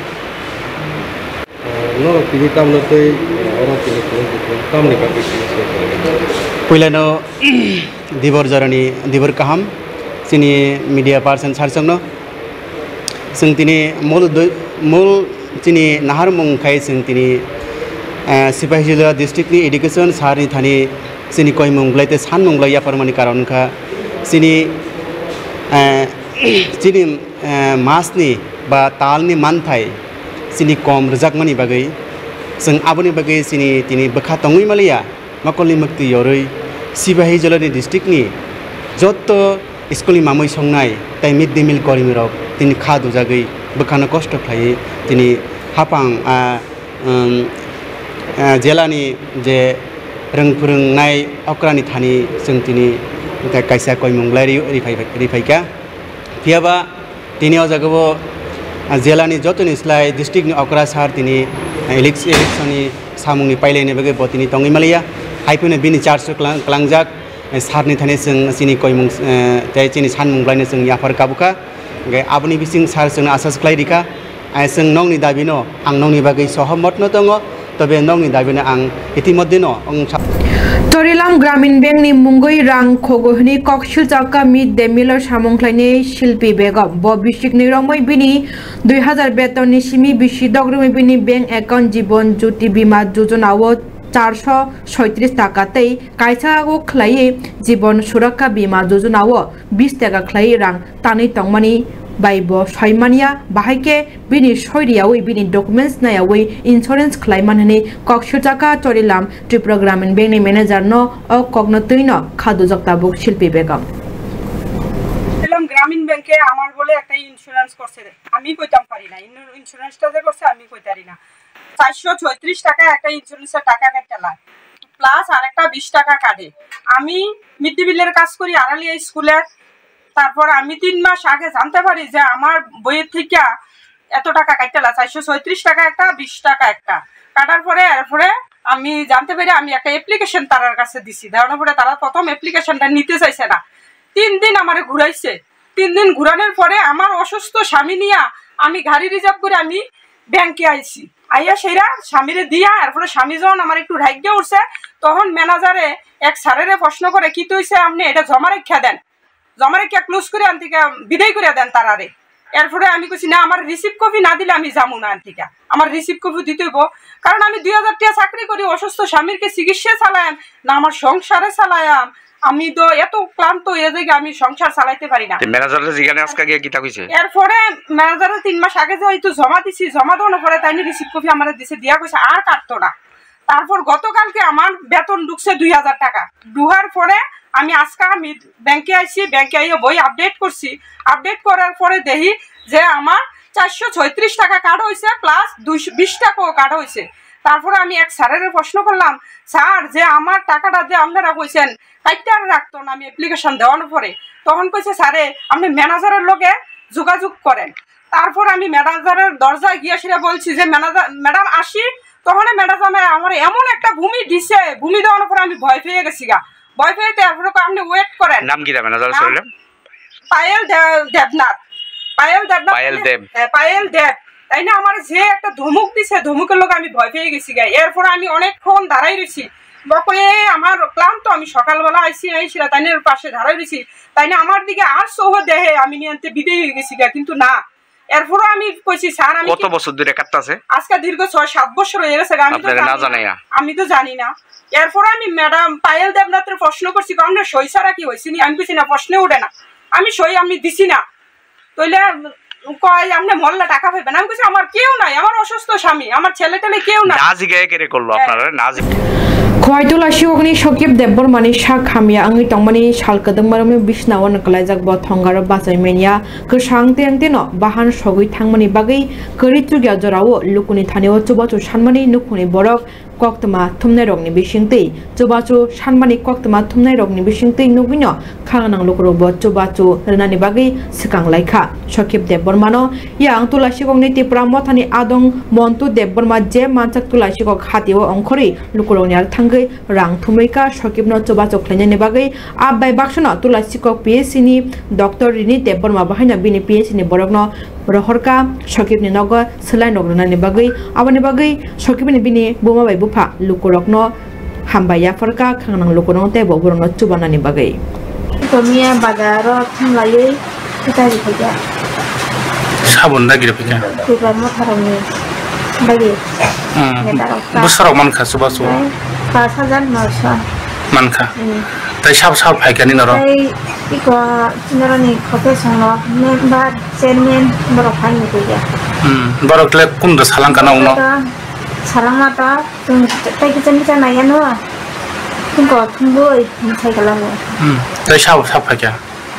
Norok tini tamno tei oro tini kwrwng kwrwng tamni bagwi tini se kwrwng? Puilano dibor jorani dibor kaham chini media person sarsongno. Chwng tini mul dui-, mul chini naharmung khai chwng tini, eh, Sipahijola district ni education sir ni thani chini koimung bolai tei sanmung bolai yapharmani karon wngkha chini, eh, chini, eh, mas ni ba tal ni manthai chini kom rwjakmani bagwi chwng aboni bagwi chini tini bwkha tongwi maliya. Mokolni mwktwi yorwi Sipahijola ni district ni jotto school ni mamwi songnai tei mid day meal kormi rok tini kha dujagwi bwkhano kosto khlaiwi tini haphang, ah, um, ah, jela ni je rwng phwrwngnai okra ni thani chwng tini kaisa koimung bolai ri-, riphai-, riphaikha. Phiyaba tini o jaga o, ah, jela ni joto ni slai district ni okra sir tini, ah, elec-, election ni samung ni pailai ni bagwi bo tini tongwi maliya. Hai phano bini charge o klang-, klangjak, eh, sir ni thani chwng chini koimung, eh, tei chini sanmung bolai no chwng yaphar kabukha. Hwnkhe aboni bising sir chwngno asas khlai rikha. Ai chwng nokni dabino, ang nokni bagwi sohomot no tongo, tobe nokni dabino ang itimodheno wng sa- Chorilam Gramin Bank ni mungwi rang khogo hwnwi kok silchakha mid day meal o samung khlainai Shilpi Begum. Bo bisikni romwi bini dui hazar betonni simi bisi dogrumwi bini bank account Jibon Jyoti Bima Jojona o charso soitris taka tei kaisa o khlaiwi Jibon Surakha Bima Jojona o bis taka khlaiwi rang tanwi tongmani bai bo soi manya, bahai khe bini soi riyaui bini documents nayaui insurance khlai man hwnwi kok silchakha Chorilam Tripura Gramin Bank ni manager no o kokno twi no kha dujak tabuk Shilpi Begum. বললাম, গ্রামীণ ব্যাংকে আমার বলে একটা ইন্স্যুরেন্স করছে রে, আমি কইতাম পারি না, ইন-, ইন্স্যুরেন্সটা যে করছে আমি কইতারি না। চারশো ছয়ত্রিশ টাকা একটা ইন্স্যুরেন্সের টাকা কাটতে লাগে, প্লাস আর একটা বিশ টাকা কাটে। আমি মিড ডে মিলের কাজ করি আড়ালিয়া স্কুলের। তারপর আমি তিন মাস আগে জানতে পারি যে আমার বইয়ের থেকে এত টাকা কাটতে লাগে, চারশো ছয়ত্রিশ টাকা একটা, বিশ টাকা একটা কাটার পরে, এরপরে আমি জানতে পারি, আমি একটা অ্যাপ্লিকেশন তারার কাছে দিছি, দেওয়ানোর পরে তারা প্রথম অ্যাপ্লিকেশনটা নিতে চাইছে না। তিন দিন আমারে ঘুরাইছে। তিন দিন ঘুরানোর পরে আমার অসুস্থ স্বামী নিয়া আমি গাড়ি রিজার্ভ করে আমি ব্যাংকে আইছি। আইয়া সেইরা স্বামীরে দিয়া, এরপরে স্বামী যখন আমার একটু রাগিয়া উঠছে, তখন ম্যানেজারে এক স্যারেরে প্রশ্ন করে, "কি তো হইছে, আপনি এটা জমা রাখিয়া দেন, জমা রাখিয়া ক্লোজ করে আন থেকে বিদায় করে দেন তারারে।" এরপরে আমি কইছি, "না, আমার রিসিপ্ট কপি না দিলে আমি যাবো না আন থেকে, আমার রিসিপ্ট কপি দিতে হইব, কারণ আমি দুই হাজার টাকা চাকরি করি, অসুস্থ স্বামীরকে চিকিৎসা চালায়াম, না আমার সংসারে চালায়াম, আমি তো এত ক্লান্ত হয়ে যাই, আমি সংসার চালাইতে পারি না।" তে ম্যানেজাররে জিগানে আজকে গিয়ে কিতা কইছে? এরপরে ম্যানেজারে তিন মাস আগে যে হয়তো জমা দিছি, জমা দেওয়ার পরে তাই রিসিপ্ট কপি আমার দিছে, দিয়া কইছে আর কাটতো না। তারপর গতকালকে আমার বেতন ঢুকছে দুই হাজার টাকা, ঢুকার পরে আমি আজকে আমি ব্যাংকে আইছি, ব্যাংকে আইয়া বই আপডেট করছি। আপডেট করার পরে দেখি যে আমার চারশো ছয়ত্রিশ টাকা কাটা হইছে, প্লাস দুইশো বিশ টাকাও কাটা হইছে। তারপরে আমি এক স্যারের প্রশ্ন করলাম, "স্যার, যে আমার টাকাটা যে আপনারা কইছেন কাইট্টা রাখতো না আমি অ্যাপ্লিকেশন দেওয়ানোর পরে," তখন কইছে, "স্যারে, আপনি ম্যানেজারের লগে যোগাযোগ করেন।" তারপর আমি ম্যানেজারের দরজায় গিয়ে সেটা বলছি যে, "ম্যানেজার, ম্যাডাম আসি।" তখন ম্যানেজার আমার এমন একটা ভূমি দিছে, ভূমি দেওয়ানোর পরে আমি ভয় পেয়ে গেছি গা। ভয় পেয়ে তো এরপরে কয়, "আপনি ওয়েট করেন।" নাম কি তা ম্যানেজার নাম শরীরে? পায়েল দে-, দেবনাথ। পায়েল দেবনাথ পায়েল তাই না? দেব। হ্যাঁ, পায়েল দেব। তাই না, আমার যে একটা ধমক দিছে, ধমকের লোক আমি ভয় পেয়ে গেছি গা। এরপর আমি অনেকক্ষণ দাঁড়াই রয়েছি। বকো, এ আমার ক্লান্ত, আমি সকালবেলা আইছি, আইছি তাই না, ওর পাশে দাঁড়াই রয়েছি। তাই না, আমার দিকে আর সহ দেহে আমি নিয়ে আনতে বিদায় হয়ে গেছি গা, কিন্তু না। এরপরও আমি কইছি, "স্যার, আমি কত কি" বছর ধরে কাটতাছে? আজকে দীর্ঘ ছয় সাত বছর হয়ে গেছে গা, আমি তো আপনারা না জানি না। জানাইয়া? আমি তো জানি না। এরপর আমি ম্যাডাম পায়েল দেবনাথের প্রশ্ন করছি, "আপনার সই ছাড়া কি হয়েছে নি?" আমি কইছি, "না, প্রশ্নে উঠে না, আমি সই আমি দিছি না।" তাইলে কয়, "আপনি মরলে টাকা পাইবেন।" আমি কইছি, "আমার কেউ নাই, আমার অসুস্থ স্বামী, আমার ছেলে টেলে কেউ নাই।" Na jiga ekere korlo হ্যাঁ। Apnara, na jiga. Khwai Tula Sikokni Sokip Debbarmani sak hamya wngwi tongmani sal kwdwkmarokni bisnao nw kwlaijak bo thongaro bachai manya. Kwsang tei ang tino bahan sogwi thangmani bagwi kwrwi chukya jorao lukuni thanio chubachu sanmani nukhungni borok koktwma thumnairokni bisingtwi chubachu sanmani koktwma thumnairokni bisingtwi nugwino khangnang lukurokbo chubachu rwnani bagwi swkang laikha. Sokip Debbarmano yang Tulasikokni Tipra Mothani adong Montu Debbarma je mansak Tulasikok hatio ongkhorwi lukurokni ar thangwi rang thumwi ka Sokipno chubachu khlainani bagwi. A bai baksano Tulasikok P S C ni doctor Rini Debbarma bahaino bini P S C ni borokno rohorka Sokipni nogo swlainok rwnani bagwi. Aboni bagwi Sokipni bini buma bai bupha lukurokno hambai yapharka, khangnang lukurokno teibo borokno chubanani bagwi. Komiya bazaro thumlaiwi. Kwchari khaikha. Sabon dagi rw phaikha. Kwbangma pharokni dagi. Hmm. Netarok ta. Bwsarok mankha chubachu? Tei pash hajar noisho. Mankha. Hmm. Tei sabo sabo phaikha ni norok? Tei iko norokni khokesongno member, chairman borok phaini khaikha. Hmm. Borok le kunda salangkha nokno? Salangma to, chwng tei kicha micha naiyano. Chwng kothomwi mwsai kwlango. Hmm. Tei sabo sabo phaikha?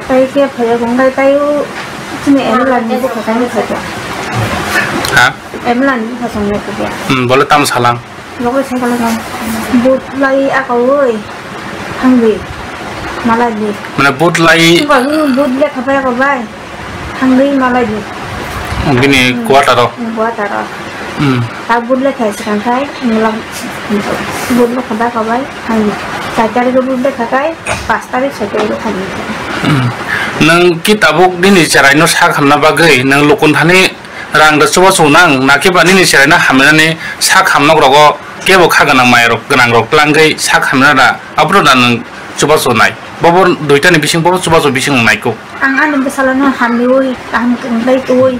Tai khe phaiya kong kai tai o chini emla ni bukha kai phaiya. Ha? Emla ni bukha song ya khe. Hmm, bole tam salang. Bole sai kala kong. But lai aka oi. Hangwi. Malai ni. Mane but lai. Ko ni but le khapai ko bai. Hangwi malai ni. Bini quarter o. Quarter o. Hmm. Ta but le khai sikang khai, nila but le khada kabai, hai. Char tarikh o but le khakai, panch tarikh, soi tarikh o thani. Hmm. Nwng ki tabuk nini cheraino sak hamna bagwi nwng lukun thani rang da chubachu nang, na kiba nini cheraino hamnani sak hamnok rogo kebo kha gwnang mai rok gwnang rok tlangwi sak hamna da, abro da nwng chubachu nai? Bobo duitani bising bobo chubachu bising nai kuk. Ang ani bwsalono hamriui, kaham kwrwngwi twiwi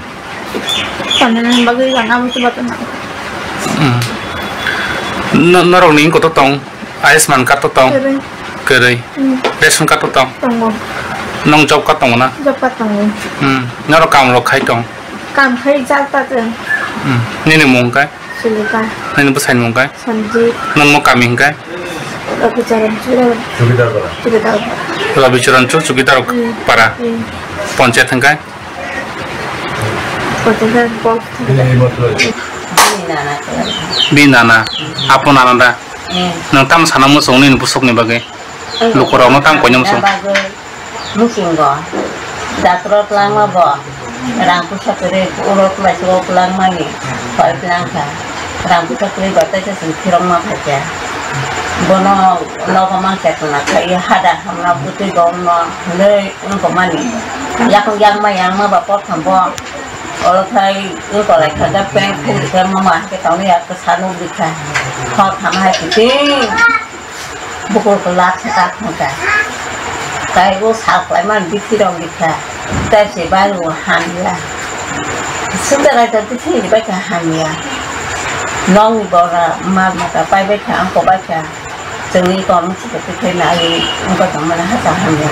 tonina bagwi ang abo chubachu nai. Hmm. No-, norokni koto tong? Ayushman card to tong? Kwrwi. Kwrwi. Hmm. Ration card to tong? Tongo. Nong job card tongo na? Job card tongo. Hmm. Norok kam rok khai tong? Kam khai jal ta chwng. Hmm. Nini mung kai? Sulika. Nini bwsai mung kai? Sanjit. Nungmo kami hingkai? Rabicharan Chura. Chukidar Para. Chukidar Para. Rabicharan Chur, Chukidar Hmm. Para. Hmm. Panchayat hingkai? Panchayat Block. Bini nana. Bini nana. Apo nana da? Hmm. Nang tam sana mo song nini busuk ni bagwi? Lukurokno tam koinam song. Muchungo, jatro twlangma bo, rang puisa kwrwi, uro twlai chugo twlangmani, hoi twlangkha, rang puisa kwrwi gotei se chwng phirokma phaikha. Bono nogo mang chetona khai, hada hamna bwtwi gomno hwnwi wngkha mani. Yakung yakma yangma ba kothombo, oro khai wngkha lai kha, pant khulukhe mama hai khe tongwi ya kwsa nuklikha. Hor thana hai kiting. Bukur kwlak khe ta thangkha. Tai o sal khlaimani bithi rok likha. Tai se bai o hamya. Sundar ai ta bithi ni bai kha hamya. Nokni bora mal mata pai bai kha, ang ko bai kha. Chwngni kon chukhe twi khe nai wngkha tongmani ha ta hamya.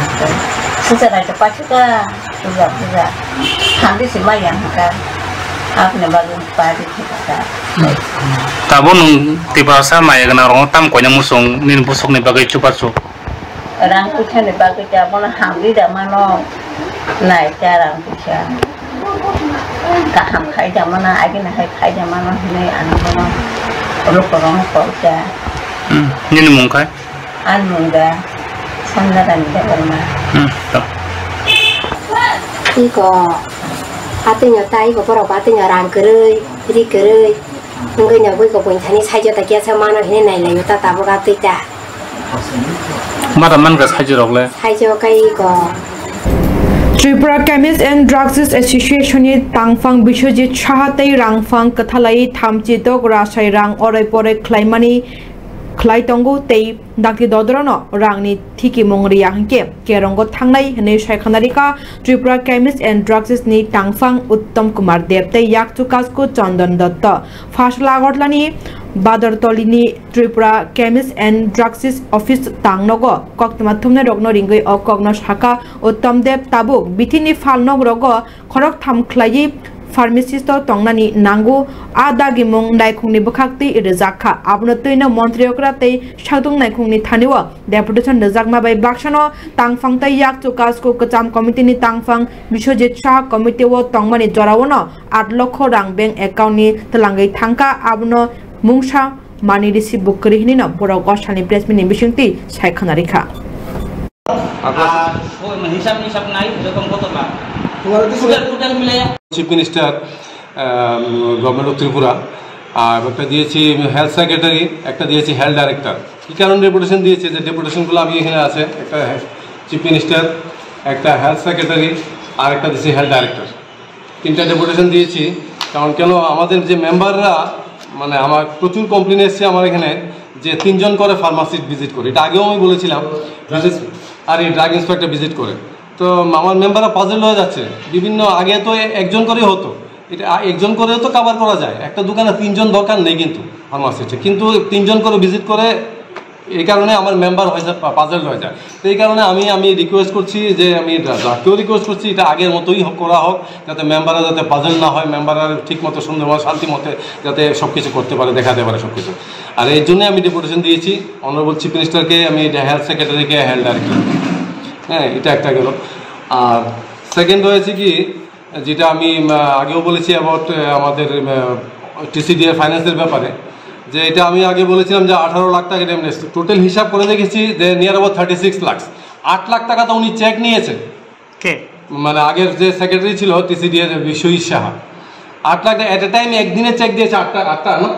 Sundar ai ta pai kha. Puja, puja. Hamdi se maya hwnkha. Aboni bagwi pari khe kha. Tabo nwng Tiprasa maya gwnang rokno tam koina muchung nini busukni bagwi chubachu. Rang puisa ni bagwi ta bono hamdi da mano. Nai ta rang puisa. Kaham khai da mano, agini hai khai da mano hinwi ang bono. Rukkorong Polta. Hmm. Nini mung khai? An mung da Sandaran Debbarma. Hmm. To. Iko atwino ta iko borok atwino rang kwrwi, ri kwrwi. Wngwi no bwiko buini thani saijo ta kiya sa mano hini nai laio ta tabuk atwi ta. Mata man ka saijo rok le. Saijo kai iko. Tripura Chemist and Drugs Association ni tangphang Biswajit Saha tei rangphang kwthalai thamchi tok rasai rang orai porai khlaimani khlai tongo tei dakti dodorono rangni thikimung riya hinkhe kerongo thangnai hinwi saikhana rikha Tripura Chemist and Drugs ni tangphang Uttom Kumar Deb tei yakchu kasku Chandan Dotto. Phasla Agartala ni Badartoli ni Tripura Chemist and Drugs Office tangnogo koktwma thumnai rokno ringwi o kokno sakha Uttom Deb tabuk bithini phalnok rogo khoroktham khlaiwi pharmacist o tongnani nango, a dagimung naikhungni bwkhaktwi rwjak kha. Abono twino montri okra tei sakdung naikhungni thanio deputation rwjakma bai baksano tangphang tei yakchu kasku kwcham committee ni tangphang Biswajit Saha committee o tongmani joraono aat lokho rang bank account ni twlangwi thangkha, abono mungsa mani receive bo kwrwi hinwi no borok o salni press meet ni bisingtwi sai khwna rikha. আর ও হিসাব নিসাব নাই, এরকম কত লাখ? তোমার তো total, total মিলে chief minister, um, government of Tripura, আর একটা দিয়েছি হেলথ সেক্রেটারি, একটা দিয়েছি হেলথ ডাইরেক্টর। কী কারণে ডেপুটেশন দিয়েছে? যে ডেপুটেশনগুলো আমি এখানে আছে, একটা হে-, চিফ মিনিস্টার, একটা হেলথ সেক্রেটারি, আর একটা দিয়েছি হেলথ ডাইরেক্টর। তিনটা ডেপুটেশন দিয়েছি। কারণ কেন, আমাদের যে মেম্বাররা, মানে, আমার প্রচুর কমপ্লেন এসছে আমার এখানে যে তিনজন করে ফার্মাসিস্ট ভিজিট করে। এটা আগেও আমি বলেছিলাম, বিশেষ আর এই ড্রাগ ইন্সপেক্টর ভিজিট করে। তো আমার মেম্বাররা পাজল হয়ে যাচ্ছে। বিভিন্ন, আগে তো এ-, একজন করেই হতো, এটা আ-, একজন করেও তো কভার করা যায়। একটা দোকানে তিনজন দরকার নেই কিন্তু ফার্মাসিস্টে, কিন্তু তিনজন করে ভিজিট করে, এই কারণে আমার মেম্বার হয়ে যায়, পা-, পাজলড হয়ে যায়। তো এই কারণে আমি, আমি রিকোয়েস্ট করছি যে, আমি ড্রা-, ড্রাগকেও রিকোয়েস্ট করছি, এটা আগের মতোই হোক, করা হোক, যাতে মেম্বাররা যাতে পাজল না হয়, মেম্বাররা ঠিক মতো সুন্দরভাবে শান্তি মতে যাতে সব কিছু করতে পারে, দেখাতে পারে সব কিছু। আর এই জন্যই আমি ডেপুটেশন দিয়েছি অনারেবল চিফ মিনিস্টারকে, আমি এটা হেলথ সেক্রেটারিকে, হেলথ আর কি। হ্যাঁ, এটা একটা গেল। আর সেকেন্ড হয়েছে কি, যেটা আমি, আহ, আগেও বলেছি অ্যাবাউট, আহ, আমাদের, আহ, টিসিডিএ ফাইন্যান্সের ব্যাপারে, যে এটা আমি আগে বলেছিলাম যে আঠারো লাখ টাকা ড্যামেজ। টোটাল হিসাব করে দেখেছি যে near about thirty six lakh. আট লাখ টাকা তো উনি চেক নিয়েছে। কে? মানে আগের যে সেক্রেটারি ছিল টিসিডিএ, বিশ্বজিৎ সাহা, আট লাখ টাকা এট এ টাইম একদিনে চেক দিয়েছে আটটা, আটটা না?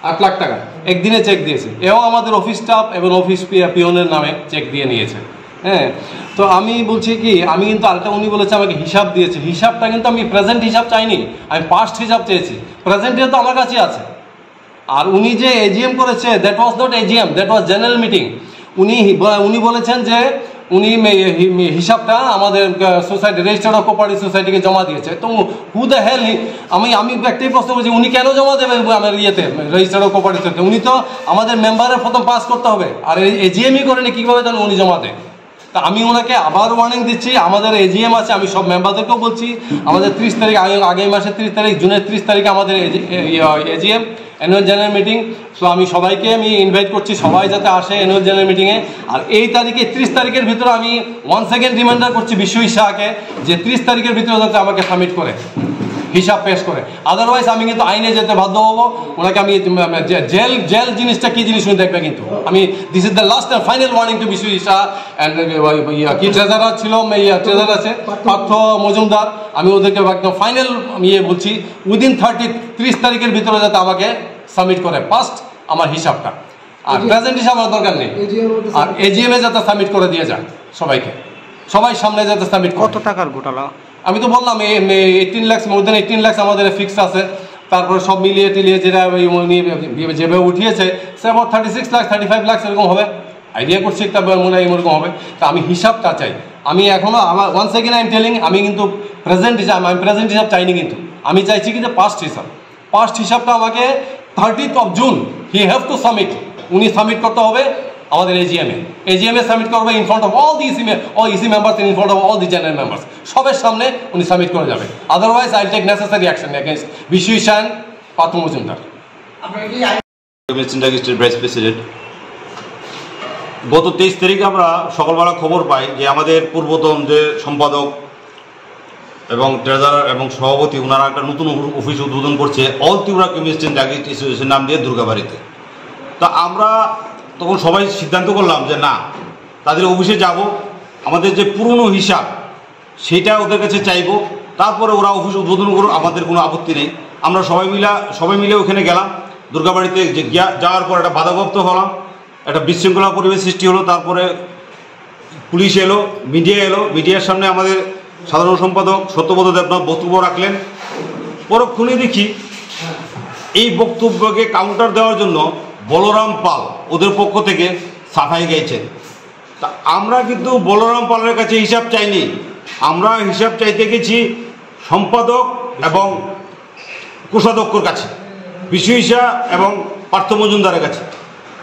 আট লাখ টাকা একদিনে চেক দিয়েছে। এও আমাদের অফিস স্টাফ এবং অফিস পি-, পিয়নের নামে চেক দিয়ে নিয়েছে। হ্যাঁ, তো আমি বলছি কি, আমি কিন্তু আরেকটা, উনি বলেছে আমাকে হিসাব দিয়েছে, হিসাবটা কিন্তু আমি প্রেজেন্ট হিসাব চাইনি, আমি পাস্ট হিসাব চেয়েছি। প্রেজেন্টে তো আমার কাছে আছে। আর উনি যে এজিএম করেছে, that was not AGM, that was general meeting। উনি হি-, ব-, উনি বলেছেন যে উনি মে-, হি-, মে-, হিসাবটা আমাদের, আহ, সোসাইটি, রেজিস্টার্ড অফ কোঅপারেটিভ সোসাইটিকে জমা দিয়েছে। তো হু দ্য হেল হি-, আমি, আমি একটাই প্রশ্ন করছি, উনি কেন জমা দেবেন আমার ইয়েতে, রেজিস্টার্ড অফ কোঅপারেটিভ সোসাইটি? উনি তো আমাদের মেম্বারের প্রথম পাস করতে হবে, আর এই এজিএমই করেনি, কীভাবে তাহলে উনি জমা দেন? তা আমি ওনাকে আবার ওয়ার্নিং দিচ্ছি, আমাদের এজিএম আছে, আমি সব মেম্বারদেরকেও বলছি, আমাদের ত্রিশ তারিখ, আগে, আগামী মাসের ত্রিশ তারিখ, জুনের ত্রিশ তারিখে আমাদের এজি-, এ-, ইয়ে, AGM, annual general meeting. So আমি সবাইকে আমি ইনভাইট করছি, সবাই যাতে আসে অ্যানুয়াল জেনারেল মিটিংয়ে। আর এই তারিখে, ত্রিশ তারিখের ভিতরে আমি ওয়ান্স অ্যাগেন রিমাইন্ডার করছি বিশ্বজিৎ সাহাকে যে ত্রিশ তারিখের ভিতরে যাতে আমাকে সাবমিট করে, হিসাব পেশ করে। আদারওয়াইজ আমি কিন্তু আইনে যেতে বাধ্য হব। ওনাকে আমি, উম, জে-, জেল, জেল জিনিসটা কী জিনিস উনি দেখবে কিন্তু। আমি, this is the last and final warning to Biswajit Saha and, uh, ইয়া, কি ট্রেজারার ছিল, ইয়া, ট্রেজারার আছে, পার্থ মজুমদার, আমি ওদেরকে একদম ফাইনাল আমি ইয়ে বলছি, উইদিন থার্টি, ত্রিশ তারিখের ভিতরে যাতে আমাকে সাবমিট করে পাস্ট আমার হিসাবটা। আর এজিএম প্রেজেন্ট হিসাব আমার দরকার নেই। এজিএম ওটা আর সাবমিট এজিএম এ যাতে সাবমিট করে দিয়ে যায় সবাইকে, সবাই সামনে যাতে সাবমিট করে। কত টাকার ঘোটালা? আমি তো বললাম, এই, এই এইটিন লাখ, মোর দেন এইটিন লাখ আমাদের ফিক্স আছে। তারপরে সব মিলিয়ে টিলিয়ে যেটা ওই উনি যেভাবে উঠিয়েছে, say about thirty six lakh, thirty five lakh এরকম হবে। আইডিয়া করছি একটা, মনে হয় এরকম হবে। তা আমি হিসাবটা চাই। আমি এখনো আবার, once again I am telling, আমি কিন্তু প্রেজেন্ট হিসাব, আমি প্রেজেন্ট হিসাব চাইনি কিন্তু। আমি চাইছি কি যে পাস্ট হিসাব। পাস্ট হিসাবটা আমাকে thirtieth of June, he have to submit, উনি সাবমিট করতে হবে আমাদের এজিএম এ। এজিএম এ সাবমিট করবে in front of all the EC May-, all EC members, in front of all the general members, সবের সামনে উনি সাবমিট করে যাবে। Otherwise, I will take necessary action against Biswajit Saha and Partha Majumdar. Chemist and Drug Industry vice president. গত তেইশ তারিখে আমরা সকালবেলা খবর পাই যে আমাদের পূর্বতন যে সম্পাদক, আহ, এবং ট্রেজারার এবং সভাপতি, ওনারা একটা নতুন অফি-, অফিস উদ্বোধন করছে all Tripura chemist and druggist association নাম দিয়ে দুর্গাবাড়িতে। তা আমরা তখন সবাই সিদ্ধান্ত করলাম যে না, তাদের অফিসে যাব, আমাদের যে পুরনো হিসাব সেটা ওদের কাছে চাইবো, তারপরে ওরা অফিস উদ্বোধন করুক, আমাদের কোনো আপত্তি নেই। আমরা সবাই মিলা সবাই মিলে ওখানে গেলাম দুর্গাবাড়িতে। যে গিয়া যাওয়ার পর একটা বাধাপ্রাপ্ত হলাম, একটা বিশৃঙ্খলা পরিবেশ সৃষ্টি হলো। তারপরে পুলিশ এলো, মিডিয়া এলো, মিডিয়ার সামনে আমাদের সাধারণ সম্পাদক সত্যব্রত দেবনাথ বক্তব্য রাখলেন। পরক্ষণে দেখি এই বক্তব্যকে কাউন্টার দেওয়ার জন্য বলরাম পাল ওদের পক্ষ থেকে সাফাই গাইছেন। তা আমরা কিন্তু বলরাম পালের কাছে হিসাব চাইনি, আমরা হিসাব চাইতে গেছি সম্পাদক এবং কোষাধ্যক্ষর কাছে, বিশু ঈশা এবং পার্থ মজুমদারের কাছে।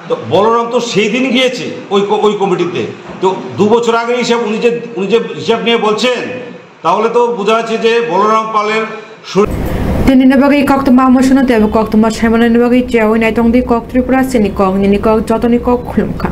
তো বলরাম তো সেই দিন গিয়েছে ওই ক-, ওই কমিটিতে। তো দু বছর আগের হিসাব উনি যে উনি যে হিসাব নিয়ে বলছেন, তাহলে তো বোঝা যাচ্ছে যে বলরাম পালের শরীর Tini ni bagwi koktwma mwswno tei koktwma saimanani bagwi chewai naitong di kok Tripura sini kok nini kok jotoni kok khulumkha.